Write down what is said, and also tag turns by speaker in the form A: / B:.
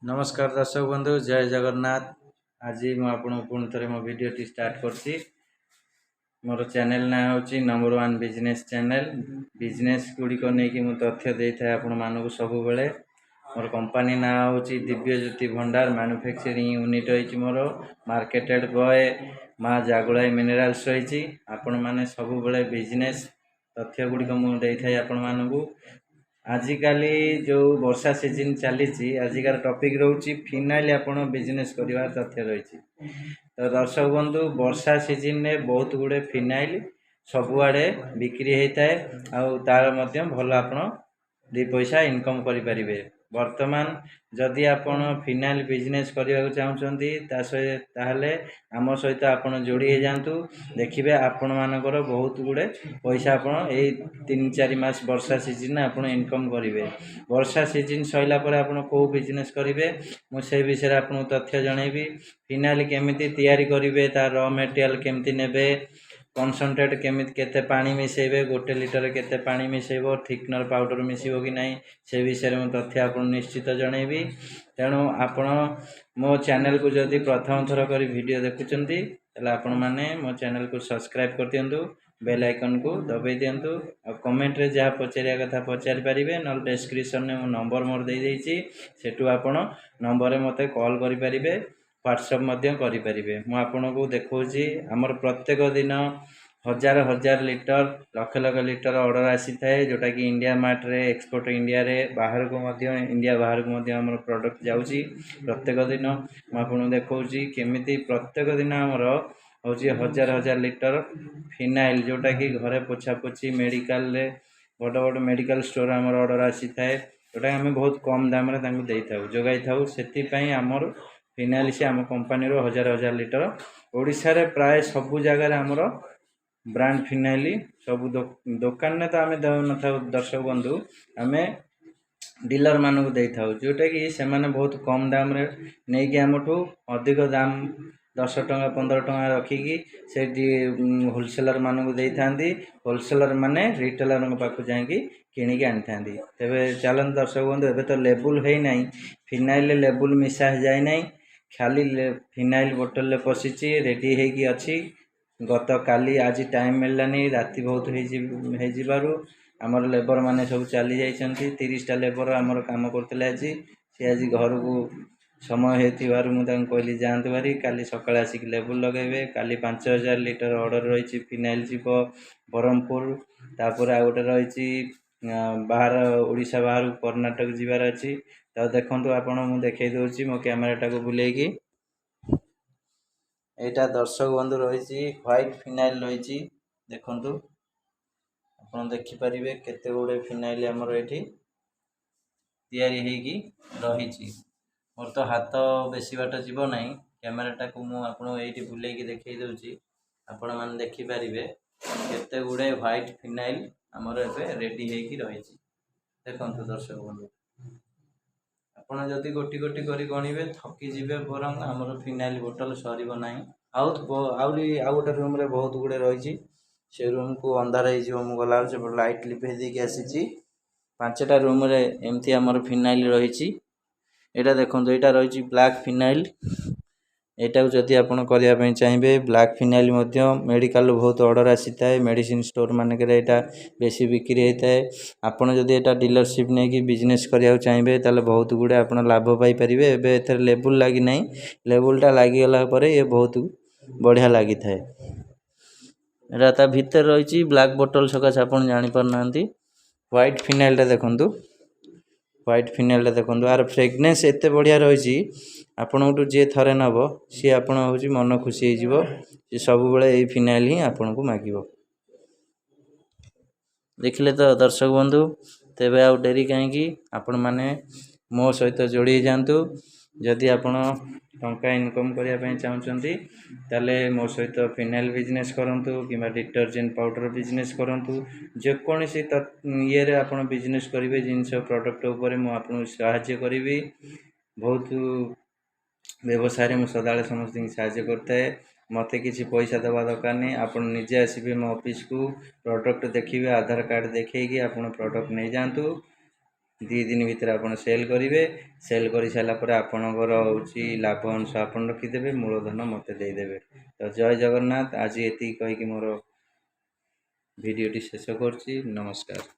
A: ନମସ୍କାର ଦର୍ଶକ ବନ୍ଧୁ, ଜୟ ଜଗନ୍ନାଥ। ଆଜି ମୁଁ ଆପଣଙ୍କୁ ପୁଣି ଥରେ ମୋ ଭିଡ଼ିଓଟି ଷ୍ଟାର୍ଟ କରୁଛି। ମୋର ଚ୍ୟାନେଲ୍ ନାଁ ହେଉଛି number one business channel. Business ଗୁଡ଼ିକ ନେଇକି ମୁଁ ତଥ୍ୟ ଦେଇଥାଏ ଆପଣମାନଙ୍କୁ ସବୁବେଳେ। ମୋର କମ୍ପାନୀ ନାଁ ହେଉଛି ଦିବ୍ୟଜ୍ୟୋତି ଭଣ୍ଡାର। ମ୍ୟାନୁଫ୍ୟାକ୍ଚରିଂ ୟୁନିଟ୍ ରହିଛି ମୋର, ମାର୍କେଟେଡ଼ ବୟ ମା ଜାଗୁଳାଇ ମିନେରାଲ୍ସ ରହିଛି। ଆପଣମାନେ ସବୁବେଳେ ବିଜନେସ୍ ତଥ୍ୟ ଗୁଡ଼ିକ ମୁଁ ଦେଇଥାଏ ଆପଣମାନଙ୍କୁ। ଆଜିକାଲି ଯେଉଁ ବର୍ଷା ସିଜିନ୍ ଚାଲିଛି, ଆଜିକାର ଟପିକ୍ ରହୁଛି ଫିନାଇଲ୍ ଆପଣ ବିଜନେସ୍ କରିବାର ତଥ୍ୟ ରହିଛି। ତ ଦର୍ଶକ ବନ୍ଧୁ, ବର୍ଷା ସିଜିନ୍ରେ ବହୁତ ଗୁଡ଼ିଏ ଫିନାଇଲ୍ ସବୁଆଡ଼େ ବିକ୍ରି ହେଇଥାଏ, ଆଉ ତାର ମଧ୍ୟ ଭଲ ଆପଣ ଦୁଇ ପଇସା ଇନକମ୍ କରିପାରିବେ। ବର୍ତ୍ତମାନ ଯଦି ଆପଣ ଫିନାଇଲ୍ ବିଜନେସ୍ କରିବାକୁ ଚାହୁଁଛନ୍ତି, ତା ସହିତ ତାହେଲେ ଆମ ସହିତ ଆପଣ ଯୋଡ଼ି ହେଇଯାଆନ୍ତୁ। ଦେଖିବେ, ଆପଣମାନଙ୍କର ବହୁତ ଗୁଡ଼ିଏ ପଇସା ଆପଣ ଏଇ 3-4 ମାସ ବର୍ଷା ସିଜିନ୍ରେ ଆପଣ ଇନକମ୍ କରିବେ। ବର୍ଷା ସିଜିନ୍ ସରିଲା ପରେ ଆପଣ କେଉଁ ବିଜନେସ୍ କରିବେ, ମୁଁ ସେଇ ବିଷୟରେ ଆପଣଙ୍କୁ ତଥ୍ୟ ଜଣେଇବି। ଫିନାଇଲ୍ କେମିତି ତିଆରି କରିବେ, ତାର ର ମେଟେରିଆଲ୍ କେମିତି ନେବେ, କନସନଟ୍ରେଟ୍ କେମିତି, କେତେ ପାଣି ମିଶାଇବେ, 1 ଲିଟର କେତେ ପାଣି ମିଶାଇବ, ଥିକନର୍ ପାଉଡ଼ର ମିଶିବ କି ନାହିଁ, ସେ ବିଷୟରେ ମୁଁ ତଥ୍ୟ ଆପଣଙ୍କୁ ନିଶ୍ଚିତ ଜଣେଇବି। ତେଣୁ ଆପଣ ମୋ ଚ୍ୟାନେଲକୁ ଯଦି ପ୍ରଥମ ଥର କରି ଭିଡ଼ିଓ ଦେଖୁଛନ୍ତି, ତାହେଲେ ଆପଣମାନେ ମୋ ଚ୍ୟାନେଲକୁ ସବସ୍କ୍ରାଇବ୍ କରିଦିଅନ୍ତୁ, ବେଲ୍ ଆଇକନ୍କୁ ଦବାଇ ଦିଅନ୍ତୁ, ଆଉ କମେଣ୍ଟରେ ଯାହା ପଚାରିବା କଥା ପଚାରି ପାରିବେ। ନହେଲେ ଡେସ୍କ୍ରିପସନ୍ରେ ମୁଁ ନମ୍ବର ମୋର ଦେଇଦେଇଛି, ସେଠୁ ଆପଣ ନମ୍ବରରେ ମୋତେ କଲ୍ କରିପାରିବେ, ହ୍ୱାଟ୍ସଅପ୍ ମଧ୍ୟ କରିପାରିବେ। ମୁଁ ଆପଣଙ୍କୁ ଦେଖାଉଛି, ଆମର ପ୍ରତ୍ୟେକ ଦିନ ହଜାର ହଜାର litre, lakh lakh litre order ଆସିଥାଏ, ଯେଉଁଟାକି ଇଣ୍ଡିଆ ମାର୍ଟରେ, ଏକ୍ସପୋର୍ଟ ଇଣ୍ଡିଆରେ, ବାହାରକୁ ମଧ୍ୟ, ଇଣ୍ଡିଆ ବାହାରକୁ ମଧ୍ୟ ଆମର ପ୍ରଡ଼କ୍ଟ ଯାଉଛି ପ୍ରତ୍ୟେକ ଦିନ। ମୁଁ ଆପଣଙ୍କୁ ଦେଖାଉଛି କେମିତି ପ୍ରତ୍ୟେକ ଦିନ ଆମର ହେଉଛି ହଜାର ହଜାର ଲିଟର ଫିନାଇଲ୍, ଯେଉଁଟାକି ଘରେ ପୋଛାପୋଛି, ମେଡ଼ିକାଲରେ, ବଡ଼ ବଡ଼ ମେଡ଼ିକାଲ ଷ୍ଟୋର୍ ଆମର ଅର୍ଡ଼ର ଆସିଥାଏ, ଯେଉଁଟାକି ଆମେ ବହୁତ କମ୍ ଦାମରେ ତାଙ୍କୁ ଦେଇଥାଉ, ଯୋଗାଇଥାଉ। ସେଥିପାଇଁ ଆମର ଫିନାଇଲ୍ ସେ ଆମ କମ୍ପାନୀରୁ ହଜାର ହଜାର ଲିଟର ଓଡ଼ିଶାରେ ପ୍ରାୟ ସବୁ ଜାଗାରେ ଆମର ବ୍ରାଣ୍ଡ ଫିନାଇଲ୍ ସବୁ ଦୋକାନରେ ତ ଆମେ ଦେଉନଥାଉ ଦର୍ଶକ ବନ୍ଧୁ, ଆମେ ଡିଲରମାନଙ୍କୁ ଦେଇଥାଉ, ଯେଉଁଟାକି ସେମାନେ ବହୁତ କମ୍ ଦାମରେ ନେଇକି ଆମଠୁ ଅଧିକ ଦାମ 10 ଟଙ୍କା 15 ଟଙ୍କା ରଖିକି ସେଇଠି ହୋଲସେଲରମାନଙ୍କୁ ଦେଇଥାନ୍ତି। ହୋଲସେଲର ମାନେ ରିଟେଲରଙ୍କ ପାଖକୁ ଯାଇକି କିଣିକି ଆଣିଥାନ୍ତି। ତେବେ ଚାଲନ୍ତୁ ଦର୍ଶକ ବନ୍ଧୁ, ଏବେ ତ ଲେବୁଲ୍ ହେଇନାହିଁ, ଫିନାଇଲ୍ ଲେବୁଲ୍ ମିଶା ଯାଇନାହିଁ, ଖାଲି ଫିନାଇଲ୍ ବୋଟଲରେ ପଶିଛି, ରେଡ଼ି ହେଇକି ଅଛି। ଗତକାଲି, ଆଜି ଟାଇମ୍ ମିଳିଲାନି, ରାତି ବହୁତ ହେଇଯିବାରୁ ଆମର ଲେବର ମାନେ ସବୁ ଚାଲି ଯାଇଛନ୍ତି। 30ଟା ଲେବର ଆମର କାମ କରୁଥିଲେ ଆଜି, ସେ ଆଜି ଘରକୁ ସମୟ ହେଇଥିବାରୁ ମୁଁ ତାଙ୍କୁ କହିଲି ଯାଆନ୍ତୁ ଭାରି, କାଲି ସକାଳେ ଆସିକି ଲେବୁଲ୍ ଲଗାଇବେ। କାଲି 5000 ଲିଟର ଅର୍ଡ଼ର ରହିଛି, ଫିନାଇଲ୍ ଯିବ ବ୍ରହ୍ମପୁର, ତାପରେ ଆଉ ଗୋଟେ ରହିଛି ବାହାର ଓଡ଼ିଶା ବାହାରକୁ, କର୍ଣ୍ଣାଟକ ଯିବାର ଅଛି। ତ ଦେଖନ୍ତୁ ଆପଣ, ମୁଁ ଦେଖାଇ ଦେଉଛି ମୋ କ୍ୟାମେରାଟାକୁ ବୁଲେଇକି। ଏଇଟା ଦର୍ଶକ ବନ୍ଧୁ ରହିଛି ହ୍ୱାଇଟ୍ ଫିନାଇଲ୍ ରହିଛି। ଦେଖନ୍ତୁ, ଆପଣ ଦେଖିପାରିବେ କେତେ ଗୁଡ଼ିଏ ଫିନାଇଲ୍ ଆମର ଏଇଠି ତିଆରି ହେଇକି ରହିଛି। ମୋର ତ ହାତ ବେଶୀ ବାଟ ଯିବ ନାହିଁ, କ୍ୟାମେରାଟାକୁ ମୁଁ ଆପଣଙ୍କୁ ଏଇଠି ବୁଲେଇକି ଦେଖାଇ ଦେଉଛି। ଆପଣମାନେ ଦେଖିପାରିବେ କେତେ ଗୁଡ଼ିଏ ହ୍ୱାଇଟ୍ ଫିନାଇଲ୍ ଆମର ଏବେ ରେଡ଼ି ହେଇକି ରହିଛି। ଦେଖନ୍ତୁ ଦର୍ଶକ ବନ୍ଧୁ, ଆପଣ ଯଦି ଗୋଟି ଗୋଟି କରି ଗଣିବେ ଥକିଯିବେ, ବରଂ ଆମର ଫିନାଇଲ୍ ବୋଟଲ ସରିବ ନାହିଁ। ଆଉ ଆହୁରି ଆଉ ଗୋଟେ ରୁମ୍ରେ ବହୁତ ଗୁଡ଼ିଏ ରହିଛି। ସେ ରୁମ୍କୁ ଅନ୍ଧାର ହେଇଯିବ ମୁଁ ଗଲାବେଳକୁ, ସେପଟେ ଲାଇଟ୍ ଲିଭେଇ ଦେଇକି ଆସିଛି। 5ଟା ରୁମ୍ରେ ଏମିତି ଆମର ଫିନାଇଲ୍ ରହିଛି। ଏଇଟା ଦେଖନ୍ତୁ, ଏଇଟା ରହିଛି ବ୍ଲାକ୍ ଫିନାଇଲ୍। ଏଇଟାକୁ ଯଦି ଆପଣ କରିବା ପାଇଁ ଚାହିଁବେ, ବ୍ଲାକ୍ ଫିନାଇଲ୍ ମଧ୍ୟ ମେଡ଼ିକାଲରୁ ବହୁତ ଅର୍ଡ଼ର ଆସିଥାଏ। ମେଡ଼ିସିନ ଷ୍ଟୋର୍ ମାନଙ୍କରେ ଏଇଟା ବେଶୀ ବିକ୍ରି ହେଇଥାଏ। ଆପଣ ଯଦି ଏଇଟା ଡିଲରସିପ୍ ନେଇକି ବିଜନେସ୍ କରିବାକୁ ଚାହିଁବେ, ତାହେଲେ ବହୁତ ଗୁଡ଼ିଏ ଆପଣ ଲାଭ ପାଇପାରିବେ। ଏବେ ଏଥିରେ ଲେବୁଲ୍ ଲାଗିନାହିଁ, ଲେବୁଲ୍ଟା ଲାଗିଗଲା ପରେ ଇଏ ବହୁତ ବଢ଼ିଆ ଲାଗିଥାଏ। ଏଇଟା ତା ଭିତରେ ରହିଛି ବ୍ଲାକ୍ ବୋଟଲ୍ ସକାଶେ ଆପଣ ଜାଣିପାରୁନାହାନ୍ତି। ହ୍ୱାଇଟ୍ ଫିନାଇଲ୍ଟା ଦେଖନ୍ତୁ, ହ୍ୱାଇଟ୍ ଫିନାଇଲ୍ଟା ଦେଖନ୍ତୁ, ଆର ଫ୍ରେଗନେନ୍ସ ଏତେ ବଢ଼ିଆ ରହିଛି, ଆପଣଙ୍କଠୁ ଯିଏ ଥରେ ନେବ ସିଏ ଆପଣ ହେଉଛି ମନ ଖୁସି ହେଇଯିବ। ସିଏ ସବୁବେଳେ ଏଇ ଫିନାଇଲ୍ ହିଁ ଆପଣଙ୍କୁ ମାଗିବ। ଦେଖିଲେ ତ ଦର୍ଶକ ବନ୍ଧୁ? ତେବେ ଆଉ ଡେରି କାହିଁକି, ଆପଣମାନେ ମୋ ସହିତ ଯୋଡ଼ି ହେଇଯାଆନ୍ତୁ। ଯଦି ଆପଣ ଟଙ୍କା ଇନକମ୍ କରିବା ପାଇଁ ଚାହୁଁଛନ୍ତି, ତାହେଲେ ମୋ ସହିତ ଫିନାଇଲ୍ ବିଜନେସ୍ କରନ୍ତୁ କିମ୍ବା ଡିଟର୍ଜେଣ୍ଟ ପାଉଡ଼ର ବିଜନେସ୍ କରନ୍ତୁ। ଯେକୌଣସି ଇଏରେ ଆପଣ ବିଜନେସ୍ କରିବେ, ଜିନିଷ ପ୍ରଡ଼କ୍ଟ ଉପରେ ମୁଁ ଆପଣଙ୍କୁ ସାହାଯ୍ୟ କରିବି। ବହୁତ ବ୍ୟବସାୟରେ ମୁଁ ସଦାବେଳେ ସମସ୍ତଙ୍କୁ ସାହାଯ୍ୟ କରିଥାଏ। ମୋତେ କିଛି ପଇସା ଦେବା ଦରକାର ନାହିଁ। ଆପଣ ନିଜେ ଆସିବେ ମୋ ଅଫିସକୁ, ପ୍ରଡ଼କ୍ଟ ଦେଖିବେ, ଆଧାର କାର୍ଡ଼ ଦେଖେଇକି ଆପଣ ପ୍ରଡ଼କ୍ଟ ନେଇଯାଆନ୍ତୁ। 2 ଦିନ ଭିତରେ ଆପଣ ସେଲ୍ କରିବେ। ସେଲ୍ କରିସାରିଲା ପରେ ଆପଣଙ୍କର ହେଉଛି ଲାଭ ଅଂଶ ଆପଣ ରଖିଦେବେ, ମୂଳଧନ ମୋତେ ଦେଇଦେବେ। ତ ଜୟ ଜଗନ୍ନାଥ। ଆଜି ଏତିକି କହିକି ମୋର ଭିଡ଼ିଓଟି ଶେଷ କରୁଛି। ନମସ୍କାର।